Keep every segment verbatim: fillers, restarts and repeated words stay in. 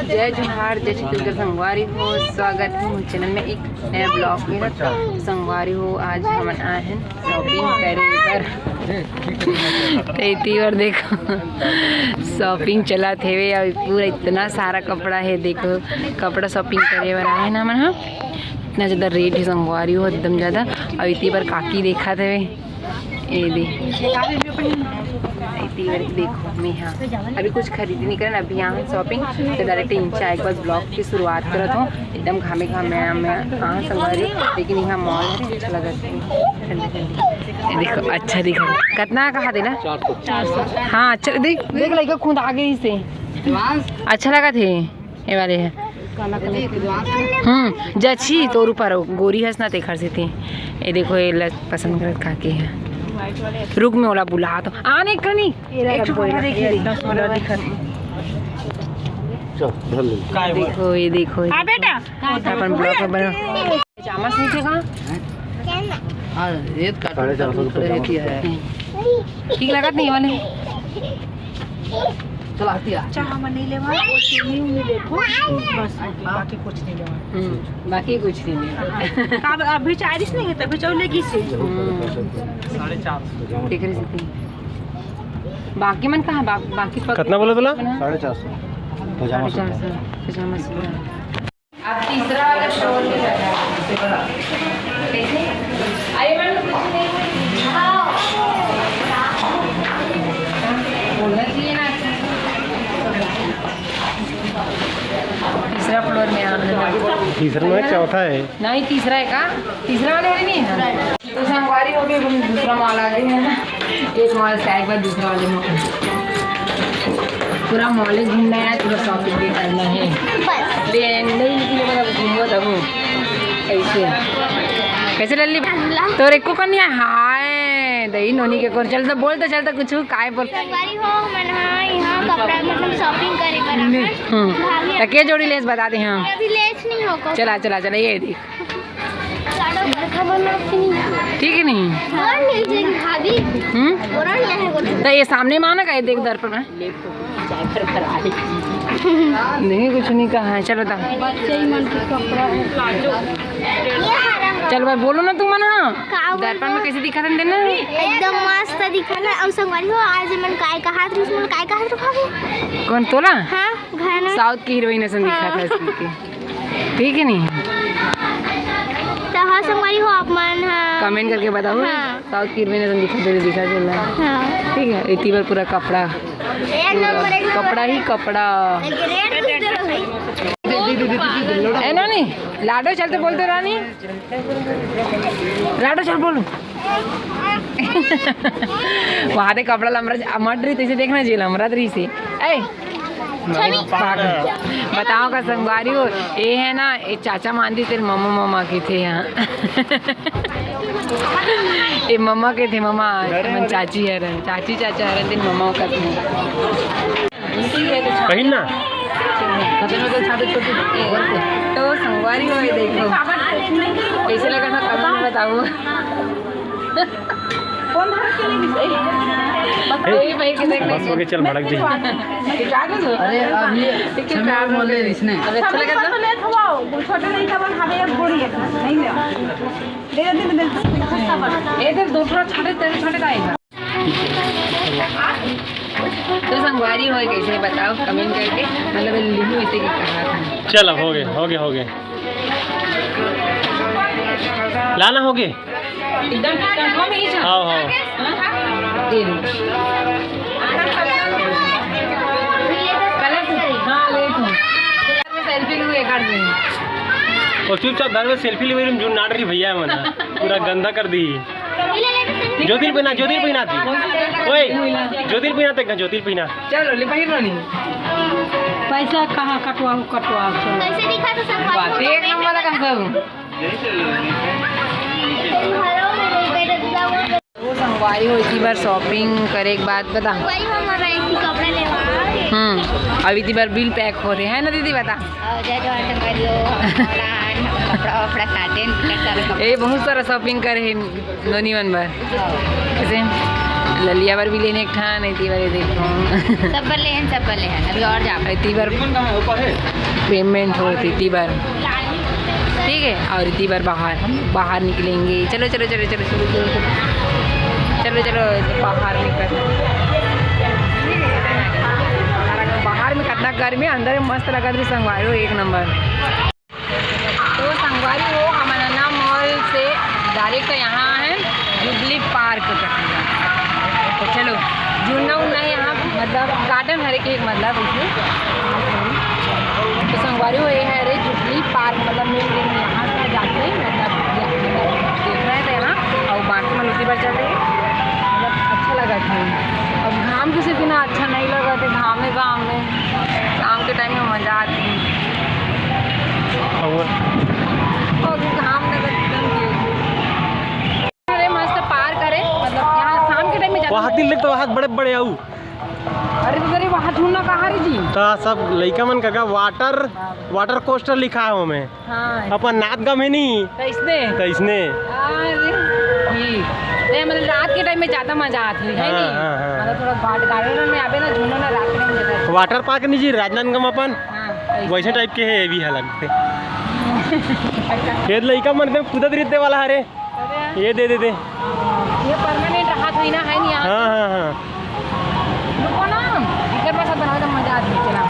जय जोहार, जय छत्तीसगढ़ संगवारी हो, स्वागत है मोर चैनल में एक नया ब्लॉग में। संगवारी हो, आज हमन आए हैं शॉपिंग करे बर। तो इतनी बार देखो, शॉपिंग चलत हेवे, अउ पूरा इतना सारा कपड़ा है। देखो, कपड़ा शॉपिंग करे बर आए हैं ना हमन ह। इतना ज्यादा रेट है संगवारी हो, एकदम ज्यादा। अउ इतनी बार काकी देखत हेवे, ए दे। इतनी बार देखो, मैं हाँ अभी कुछ खरीदी नहीं करन, अभी यहाँ शॉपिंग तो डायरेक्ट इंचा एक बार ब्लॉग की शुरुआत करत हूँ। एकदम घामे घामे में हाँ संगवारी, लेकिन यहाँ मॉल है, अच्छा लगत है, ठंडी ठंडी। ये देखो, अच्छा दिखा, कितना कहा देला? हाँ, अच्छा, देख देख, लइका खुद आ गई से। अच्छा लगत है। ये वाले है। हम्म, जची तोर ऊपर हो, गोरी हस ना, तेखर सेती। ये देखो, ये ल-, पसंद करत काकी है। रुक, मैं ओला बुला तो आने कनी। एक ठो कपड़ा देखी रे। चल, धर ले। देखो, ये देखो, ये। हाँ, बेटा। अपन ब्लॉग में बना। पजामा सीखे का? हाँ, ये तो साढ़े चार सौ रुपये पजामा। ठीक लगत नहीं वाले? चल, आती है। चाह हम नहीं लेवा, वो चीनी उनी देखो, बस, बाकी कुछ नहीं लेवा। हम्म, बाकी कुछ नहीं लेवा। का अब अभी चालीस नहीं है, तभी चौ लेगी से। हम्म। साढ़े चार सौ। देख रहे थे। बाकी मन कहाँ? बा-, बाकी पक-, कितना बोला तूला? बना? साढ़े चार सौ। पजामा साढ़े चार सौ, सूट। पजामा सूट। अब तीसरा वाला फ्लोर में लगा है। कैसे? अरे, मैंने कुछ नहीं बोली। बोलना चाहिए ना। तीसरा फ्लोर में आ गए। तीसरा में चौथा है। नहीं, तीसरा है का? तीसरा वाले में नहीं है। तो संगवारी हो गई, हम दूसरा मॉल आ गए हैं। एक मॉल से आए के बाद दूसरा वाले मॉल। पूरा मॉल ही घूमना है, पूरा शॉपिंग भी करना है। बस। ले, नहीं निकले, मतलब घूमो तब। कैसे? कैसे लल्ली? तोर एको कन नहीं है? हाय, दही नोनी के कोर। चल तो बोल तो, चल तो कुछ, काय बोल? संगवारी हो, मन हाँ, यहाँ कपड़ा, मतलब शॉपिंग करे बर। हम्म। भाभी तो के जोड़ी लेस बता दे, हाँ। अभी लेस नहीं हो को। चला, चला, चला, ये देख। ठीक है नहीं? और नहीं जाएगी भाभी। हम्म? और नहीं है वो। तो ये सामने में आना का, ये देख दर्पण में। नहीं, कुछ नहीं कहा है, चलो ता। बच्चे ही मन के कपड़ा है। ये हरा। चल भाई, बोलो ना तुम ना। का बोल दर्पण में रहा? कैसे दिखा था देना? एकदम मस्त दिखा ना। और संगवारी हो, आज मन काय कहा था, उसमें काय कहा था भाभी? कौन तोला? हाँ, घर में। साउथ की हीरोइन ऐसा दिखा हाँ। था इसकी। ठीक है नहीं? तो हाँ, संगवारी हो आप मन, हाँ। कमेंट करके बताओ। हाँ। साउथ की हीरोइन ऐसा दिखा दे, दिखा दे ना। हाँ। ठीक है, इतनी बार पूरा कपड़ा, एक नंबर, एक नंबर। कपड़ा ही कपड़ा। एक रेड कुछ दे रहा है। ए नानी, लाडो चलते बोलते रानी। लाडो चल बोलू। वहाँ दे कपड़ा लमरा, मट रही, तैसे देखना चाहिए, लमरा रही से। ए, छवि। बताओ का संगवारी हो, ये है ना, ये चाचा मानती तेरे मम्मा, मम्मा के थे यहाँ। ये मम्मा के थे, मम्मा, मन चाची हरन, चाची, चाचा हरन, तेरे मम्मा का थे। पहिन ना। तो संगवारी हो, ये देखो। कैसे लगा था, कमेंट में बताओ। बस, ए, वही, वही के देख बस, लेंगे। ओके, चल, भड़क जी। अरे, अभी छमे बोले इसने। अबे अच्छा लगा था? तो लेट हुआ, वो छोटे नहीं था, बस हमें एक बूढ़ी है, नहीं ले। दे दे, दे दे, सस्ता पड़। ए, दे, दो थोड़ा छोटे, तेरे छोटे का आएगा। तो संगवारी हो, कैसे बताओ, कमेंट करके, मतलब, लिहू इसे के कहा था। चल, अब हो गए, हो गए, हो गए। लाना हो गए। एकदम कंफर्म ही था। हाँ, हाँ। ये लो। कलर हाँ, ले तू। सेल्फी लू एक आध में। और चुपचाप घर में सेल्फी ले, जो नाट रही भैया है मना, पूरा गंदा कर दी। ज्योतिल पहिना, ज्योतिल पहिना थी। ओए, ज्योतिल पहिना तक, ज्योतिल पहिना। चलो, ले पहिर लो नहीं। पैसा कहाँ कटवाओ, कटवाओ, चलो। कैसे दिखा तो सब बात, एक नंबर का सब। तो संगवारी हो, इतनी बार शॉपिंग करे के बाद बता। संगवारी हो, हमारा एक ही कपड़ा लेवा। हम्म, अब इतनी बार बिल पैक हो रहे हैं ना दीदी, बता। और जय जोहार संगवारी हो, हमारा आज हम कपड़ा वपड़ा काटे, ढेर सारा कपड़ा। ए, बहुत सारा शॉपिंग करे हैं नोनी मन बर। कैसे? ललिया बर भी लेने एक ठन, एती बर ये देखो। सब बर ले हन, सब बर ले हन, अभी और जाबो। एती बर पेमेंट होत, एती बर। ठीक है, और एती बर बाहर, हम बाहर निकलेंगे। चलो, चलो, चलो, चलो, चलो, चलो, चलो, चलो, बाहर निकल। बाहर में कितना गर्मी है, अंदर में मस्त लगत रही संगवारी हो, एक नंबर। तो संगवारी हो, हम अनन्ना मॉल से डायरेक्ट यहाँ है जुबली पार्क कति। तो चलो, झूलना उलना है यहाँ, मतलब गार्डन हरे के, मतलब इसमें। तो संगवारी हो, ये है रे जुबली पार्क, मतलब मेन गेट में यहाँ से जाके, मतलब, मतलब देखना है तो यहाँ, और बाकी मन उसी पर चलते हैं। मतलब अच्छा लगा था। अब घाम के सेती ना अच्छा नहीं लगा था, घाम में, घाम में शाम के टाइम में मजा आती है। और और घाम लगा एकदम के। अरे मस्त पार्क करे, मतलब यहाँ शाम के टाइम में जाते वहाँ हैं। दिल तो वहाँ बड़े बड़े आऊ। अरे तो तेरे वहाँ झूलना कहाँ रे जी? तो सब लइका मन का वाटर, वाटर कोस्टर लिखा है ओमे। हाँ। अपन नाथ गम है नहीं। कैसने? कैसने? अरे, ये, ये मतलब रात के टाइम में ज्यादा मजा आती है, है हाँ, नहीं? हाँ, हाँ। मतलब थोड़ा घाट गार्डन में आबे ना, झूलना ना रात के टाइम में ज्यादा। वाटर पार्क नहीं जी, राजनांदगांव अपन। हाँ, कैसने? वैसे टाइप के है ये भी हालत। ये लइका मन एकदम कूदत रहित दे वाला हरे। अरे। ये दे दे दे। ये परमानेंट रहा थोड़ी ना है नहीं यहाँ। हाँ, हाँ, हाँ। रुको ना, इधर में सब बनाओ तो मजा आती है। चला,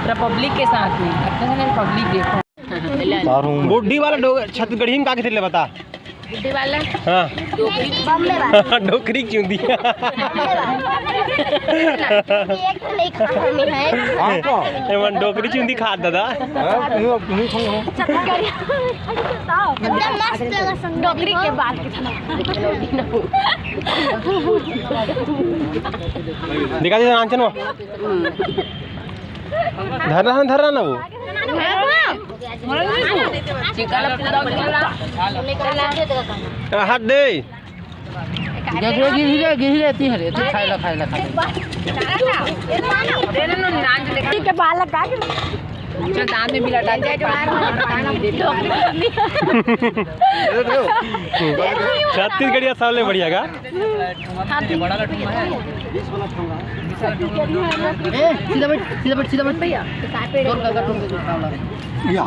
पूरा पब्लिक के साथ में, अच्छा से पब्लिक देखो। बुड्ढी वाला डो-, छत्तीसगढ़ी में का कहते ले बता। बुड्ढी वाला? हाँ। डोकरी। बम्बे वाला। डोकरी क्यों दिया? एक तो नहीं खाने है। हाँ, तो। ए, मन डोकरी चुंदी खात दादा। हाँ, तुम्ही, तुम्ही खाओ। छत्तीसगढ़ी। एकदम मस्त लगा संग डोकरी के बाल के। दिखा दे नानचन वो। धरना है, धरना ना वो। चिकन पूरा उजला। हाथ दे। देख रे, गिरी रे, गिरी रे, ती हरे, ती खाए ला, खाए ला, खाए ला। ठीक है, बालक का। चल, दांत में भी लटा दे। छत्तीसगढ़िया सबले बढ़िया का। ए, सीधा बैठ, सीधा बैठ, सीधा बैठ भैया। तोर काका, तोर काका। या।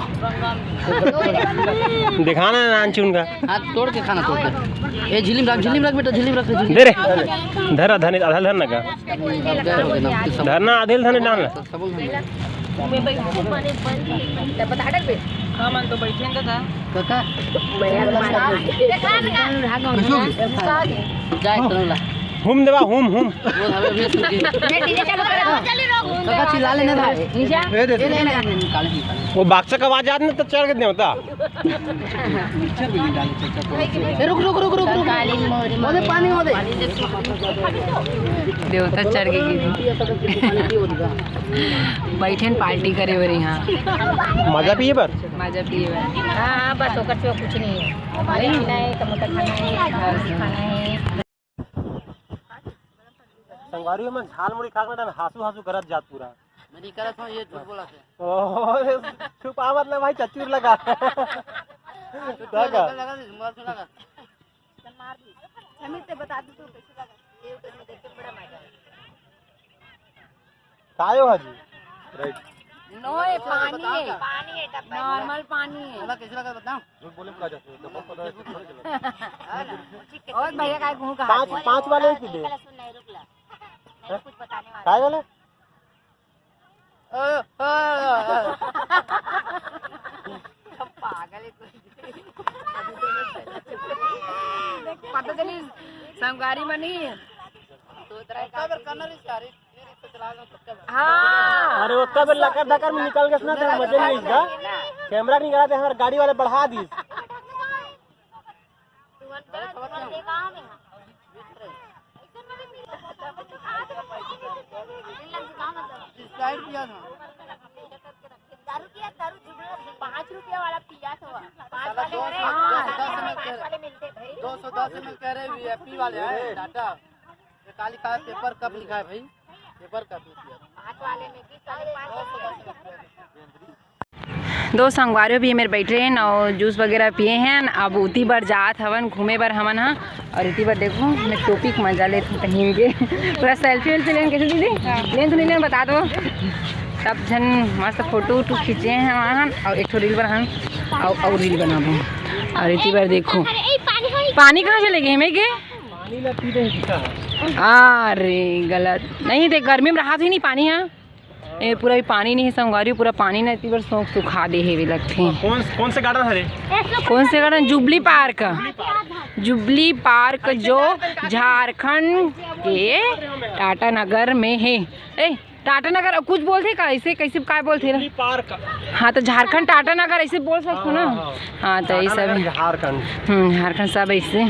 दिखाना है नानचुन का। हाथ तोड़ के खाना, तोड़ के। ए, झिल्ली में रख, झिल्ली में रख बेटा, झिल्ली में रख, झिल्ली में। दे रे। धरा, धने, आधा धरना का। धरना, आधे धने डालना। काका। जाए, चलो ला। हुम देवा, हुम, हुम। वो हमें भी सुन के। काका चिल्ला लेने दो। ए, दे दे। ये ले, ले, ले, निकाल, निकाल। वो बक्सा का आवाज आत ना तो चढ़ के देवता। ए, रुक, रुक, रुक, रुक, रुक। वो दे, पानी वो दे। देवता चढ़ के गिरी। बैठे न पार्टी करे बर यहाँ। मजा पिए बर? मजा पिए बर। हाँ, हाँ, बस ओकर सिवा कुछ नहीं है। हमारे पीना है, समोसा खाना है, खाना है। संगवारी मन झाल मुड़ी खा के ना हासू हासू करत जात पूरा। मैं नहीं करत हूँ, ये झूठ बोला थे। ओह, छुपावत ना भाई, चचुर लगा। छुपा लगा। लगा, लगा, लगा। हमें ते बता दो तो कैसे लगा? ये तो मैं देख के बड़ा मजा आया। कायो हाजी? राइट। नो, ये पानी है। पानी है, डब्बा है। नॉर्मल पानी है। बोला कैसे लगा बताओ? झूठ बोले का जाते हो? डब्बा पता है, कितना चला? और भैया का घूम कहाँ पाँच, गया? पाँच वाले ही पी ले। नहीं, रुक ला। नहीं, कुछ बताने वाला। काय वाला? पागल है कोई। पता चली संगवारी मनी। हाँ। अरे, ओतका बेर लकर धकर में निकल गए ना, तो मजे नहीं इसका। कैमरा निकाला तो हमारे गाड़ी वाले बढ़ा दी। स्प्राइट पिया था। दारू पिया, दारू जुगनू पाँच रुपया वाला पिया था। पाँच वाले में दस में पाँच वाले मिलते भाई। दो सौ दस में कह रहे वीआईपी वाले हैं, टाटा। ये का लिखा है? पेपर कप लिखा है भाई, पेपर कप लिखा है। पाँच वाले में, बीस वाले, पाँच वाले। दो संगवारी भी मेर बैठे हैं और जूस वगैरह पिए हैं। अब उती बर जात हवन घूमे बर हमन हा। और इती बर देखो, मैं टोपी के मजा लेत हूँ पहन के। पूरा सेल्फी वेल्फी लेन कैसे दीदी? लेन तो नहीं लेन, बता दो। सब झन मस्त फोटो वोटो खींचे हैं वहाँ, और एक ठो रील बनाहन, और, और रील बनाबो। और इती बर देखो, पानी कहाँ चले गए मैं के? अरे गलत नहीं, देख गर्मी में रहा ही नहीं पानी। हाँ, ए, पूरा भी पानी नहीं है संगवारी, पूरा पानी ना इतनी बार सोख सुखा दे हेवे लगथे। कौन, कौन से गार्डन हरे? कौन से garden? Jubilee park. Jubilee park जो झारखंड के टाटा नगर में है। ए, टाटा नगर कुछ बोलथे का? ऐसे कैसे काय बोलथे ना? Jubilee park. हाँ, तो झारखंड टाटा नगर ऐसे बोल सकते हो ना। हाँ, हाँ, हाँ। हाँ, तो ये टाटा सब नगर है। झारखंड। हम्म, झारखंड सब ऐसे।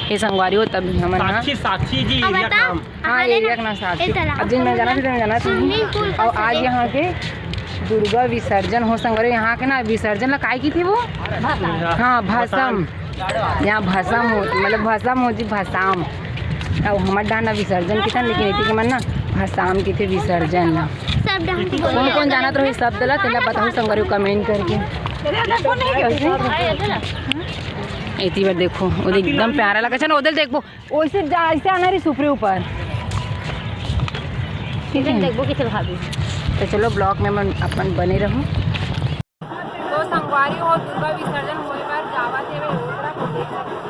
ये संगवारी हो तब हमन ना। साक्षी, साक्षी जी, अब एरिया बता। नाम। हाँ, अरे एरिया ना, का नाम साक्षी। ए, चला। अब जिन मैं जाना थी, तो मैं जाना थी। Swimming pool का और आज से यहाँ के दुर्गा विसर्जन हो संगवारी, यहाँ के ना विसर्जन ला काय की थी वो? हाँ, भसम। यहाँ भसम हो, मतलब भसम हो जी, भसाम। अब हमार डाहर ना विसर्जन की था, लेकिन इति के मन ना भसाम की थे विसर्जन ला। सब डाहर कौन कौन जानत रही शब्द ला, तेला बताओ संगवारी comment करके। इति बार देखो, वो एकदम प्यारा लगा। चलो उधर देखो, ओइसे जा, ऐसे आना रही सुपरे ऊपर। ठीक है, देखबो किसे भाभी। तो चलो vlog में मन अपन बने रहूं। तो संगवारी हो दुर्गा विसर्जन होए बर जावत हे, ओकरा को देख सकते हो।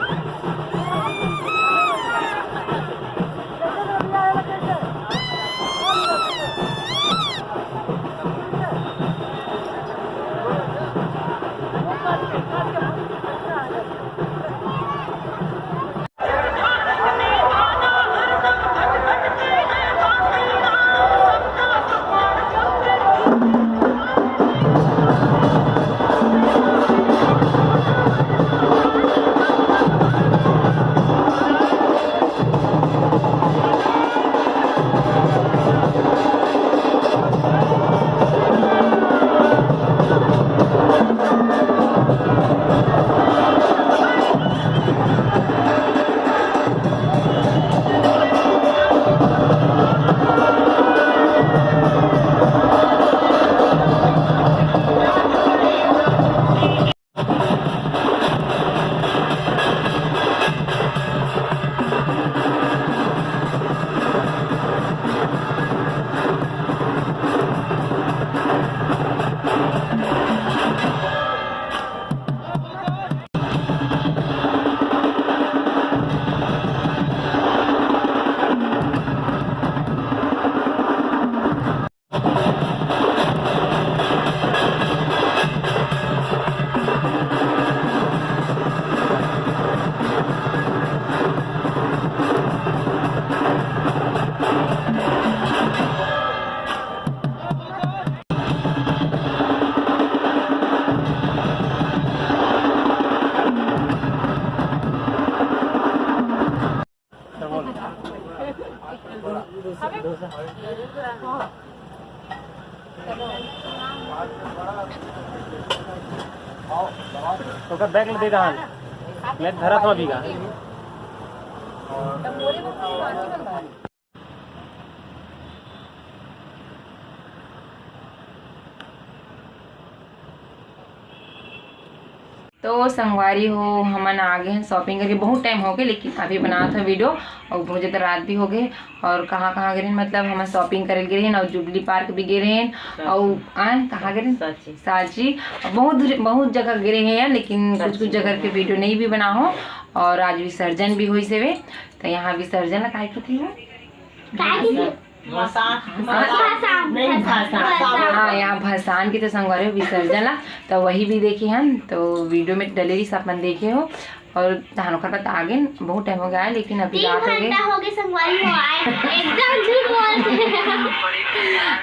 ओकर बैग में दे दहा, मैं धरत हूँ अभी का। तो संगवारी हो, हमन आ गए हैं shopping करके। बहुत time हो गए, लेकिन अभी बनात हन video और बहुत ज़्यादा रात भी हो गए। और कहाँ कहाँ गए रहेन, मतलब हमन shopping करे गए रहेन और जुबली पार्क भी गए रहेन। और आए कहाँ गए रहेन? सांची। सांची। बहुत दूर, बहुत जगह गए रहे हैं, लेकिन कुछ कुछ जगह के video नहीं भी बना हो। और आज विसर्जन भी होइस हवे, तो यहाँ विसर्जन ला काहे की थी वो? काहे की थी? भसान। हाँ? भसान। नहीं, भसान। हाँ, यहाँ भसान की तो संगवारी हो विसर्जन ला, तो वही भी देखे हन, तो video में डले रही सब मन देखे हो। और धान ओखर बाद आ गए, बहुत time हो गया है, लेकिन अभी तीन रात हो गई। घंटा हो गए संगवारी हो आए, एकदम झूठ बोलते हैं।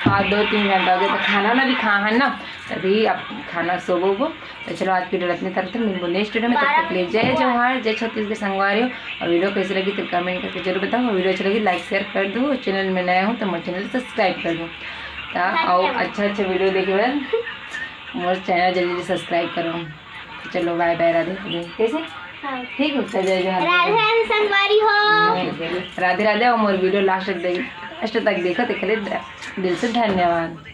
हाँ, दो तीन घंटा हो गया, तो खाना ना भी खा हन ना, तभी अब खाना सोबो वो। तो चलो आज की video इतने तक, मिलबो next video में, तब तक के लिए जय जोहार, जय छत्तीसगढ़ संगवारी हो। और video कैसे लगी तो comment करके जरूर बताओ, और video अच्छी लगी like share कर दो, channel में नया हो तो मोर channel subscribe कर दो। ता और अच्छा अच्छा video देखे बर मोर channel जल्दी subscribe करो। चलो bye bye, राधे राधे। कैसे? हाँ। ठीक है, तो जय जोहार। राधे राधे संगवारी हो। राधे राधे, और मोर video last तक देख, last तक देखो, तेकर लिए दिल से धन्यवाद।